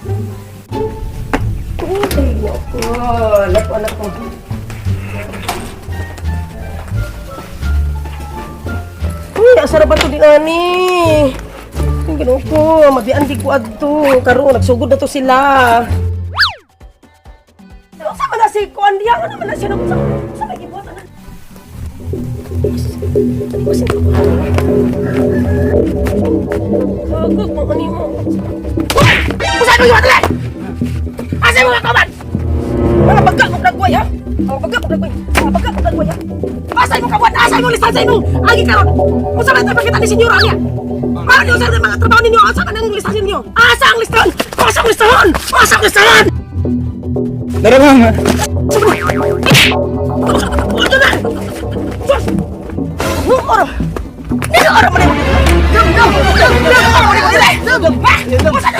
Ay, ko. Anak ko, anak ko. Uy, asa ra ba to din ani? Ang Ginoo ko, mabian di ko adto. Karon nagsugod na to sila. Unsa man na si kuan diha? Ano man na siya nag sa may gibuhat ana? Ano ba siya? Agog mo ani mo. Uy! Usa mo gibuhat dili? Asa mo nga kauban? Mga bagga mo lagway ha? Mga bagga mo lagway. Mga bagga mo lagway ha? Asa mo kawan? Asa mo listahan sa imong agi karon? Unsa man ito pagkita ni senyora niya? Para niyo sa mga trabaho ninyo, asa man ang listahan ninyo? Asa ang listahan? Asa ang listahan? Asa ang listahan? Dara, ma'am. Ano na? Sus! Ora! Ora man! Dum dum dum dum! Ora man!